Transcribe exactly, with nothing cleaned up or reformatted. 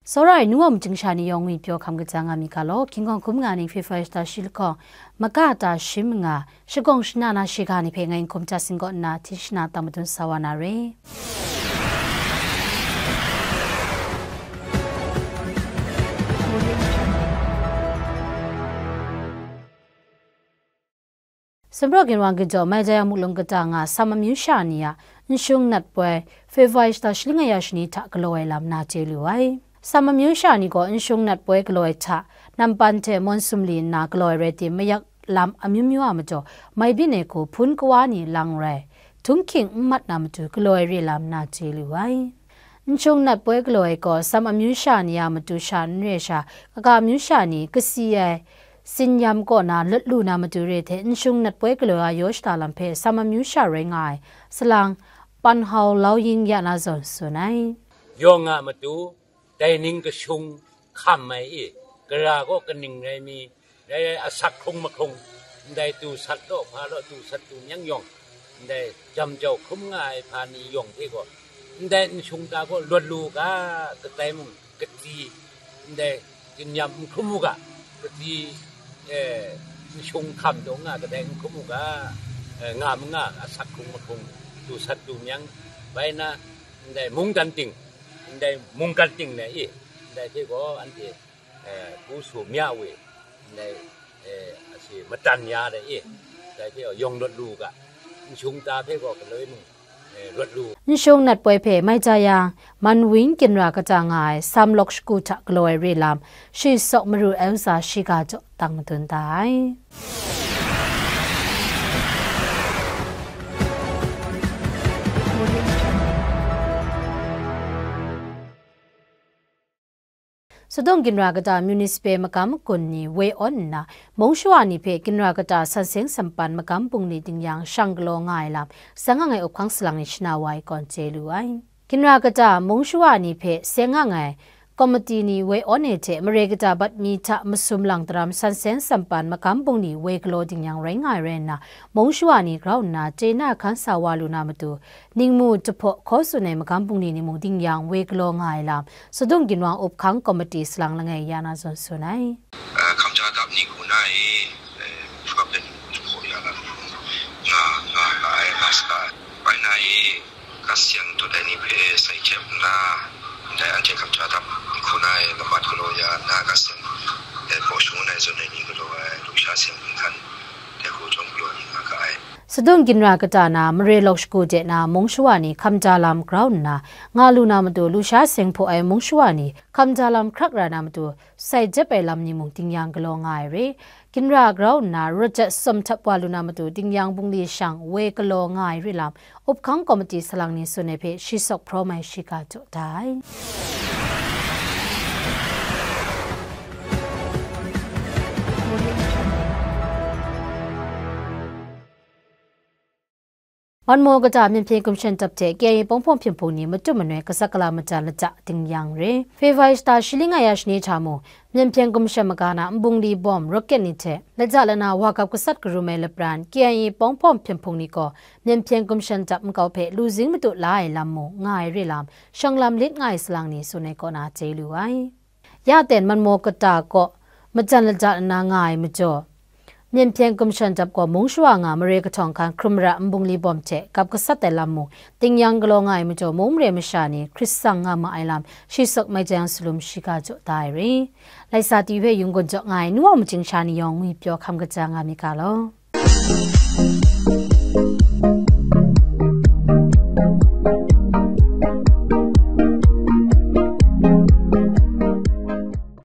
Tsawra ai nu wa majing sha ni yawng ngwi pyaw hkam kaja nga mi ga law, hkying hkawng hkum nga ning hpyi hprai shata shi lahkawng, maga ta shi manga, shagawng shana na shiga ni hpe ngai n hkum ja sing kaw nna, hti shana tang madun sa wa na re. Sumrawk ginwang ginjaw Maijaya Muklung kata nga Sam amyu sha ni a nshung nat poi February shata shi ling aya shani hta galaw ai lam na chye lu ai. Sam amyu sha ni gaw nshung nat poi galaw ai hta, nampan hte mawn sumli nna galaw ai rai tim, mayak lam amyu myu a majaw, mai byin ai hku hpun kawa ni lang rai, htung hkying n mat na matu galaw ai re lam na chye lu ai. Nshung nat poi galaw ai gaw, Sam amyu sha ni a matu sha n re ai sha, kaga amyu sha ni kasi ai tsinyam kaw na lut lu na matu re hte, nshung nat poi galaw ai yaw shada lam hpe Sam amyu sha rai nga ai, salang Pan Hau Lau Ying ya na zawn tsun ai. Yawng a matu, dai ning kashung hkam ai i, gara gaw kaning rai mi, dai asak hkrung mahkrung, ndai tu sat law, hpa law, tu sat tu myang yawng, ndai jam jau hkrum nga ai hpa ni yawng hte gaw, ndai nshung ta gaw lawt lu u ga, kadai mung, katsi, ndai tsinyam n hkrum u ga, katsi, eh, nshung hkam taw nga, kadai n hkrum u ga, eh, nga ma nga, asak hkrung mahkrung, tu sat tu myang, bai na, ndai mungdan ting, ndai mungkan ting le i, ndai hte gaw anhte, eh, pu su mya we, ndai, eh, asi matan ya le i, ndai hte gaw yawng lawt lu u ga, nshung ta hpe gaw galoi mung, eh, lawt lu. Nshung nat poi hpe mai ja yang, Manwing ginra kata nga ai Sam lawk shagu hta galaw ai re lam, shi sawk maru ai usa shiga jaw tang madun da ai. Sadung ginra kata municipal magam gun ni woi awn nna, mung shawa ni hpe ginra kata san seng sampan magam bungli ding yang shang galaw nga ai lam, seng ang ai up hkang salang ni shana wa ai kawn chye lu ai. Ginra kata mung shawa ni hpe seng ang ai komiti ni woi awn ai hte mare kata bat mi hta masum lang daram san seng sampan magam bungli woi galaw ding yang rai nga ai rai nna, mung shawa ni grau nna chye na hkan sa wa lu na matu, ningmu jahpaw hkaw tsun ai magam bungli ni mung ding yang woi galaw nga ai lam, Sadung ginwang up hkang komiti salang langai ya na zawn tsun ai. Eh, kamja dap ni hku na e, eh, mung shawa hpe ningmu jahpaw ya na hku nga, nga, nga ai, nga sa ai. Bai na e, Ka seng dut ai ni hpe sai jep nna, ndai anhte kamja dap hku na e lamat galaw ya nna, ka seng, eh, baw shangun ai zawn ai ni galaw ai, lusha seng hpinghkan, dai hku chyawm galaw ni nga ga ai. Sadung ginra kata na mare lawk shagu de na mung shawa ni hkamda lam grau nna nga lu na matu, lusha seng hpaw ai mung shawa ni hkamda lam hkrak ra na matu, sai jep ai lam ni mung ding yang galaw nga ai re. Ginra grau nna rawt jat tsawm htap wa lu na matu, ding yang bungli shang woi galaw nga ai re lam, up hkang komiti salang ni tsun ai hpe shi sawk hprawm ai shiga jaw da ai. Manmaw kata Myen Hpyen Gumshan Dap hte K I A Pawng Hpawng Hpyen Hpung ni matut manoi kasak kala majan lata ding yang re. February shata shi ling aya shani hta mung, Myen Hpyen Gumshan maga na nbungli bawm, rocket ni hte lata lana wa gap gasat karum ai lapran, K I A Pawng Hpawng Hpyen Hpung ni gaw Myen Hpyen Gumshan Dap nkau hpe luzing matut la ai lam mung nga ai re lam, shawng lam lit nga ai salang ni tsun ai kaw na chye lu ai. Ya ten Manmaw kata kaw majan lata lana nga ai majaw, Myen Hpyen Gumshan Dap gaw mung shawa nga mare kahtawng hkan hkrum mara nbungli bawm hte gap gasat ai lam mung, ding yang galaw nga ai majaw, mung mare masha ni hkrit tsang nga ma ai lam, shi sawk mai jang salum shiga jaw da ai re. Laisa T V hpe Yung Gun Jaw nga ai, nu wa majing sha ni yawng ngwi pyaw hkam kaja nga mi ga law.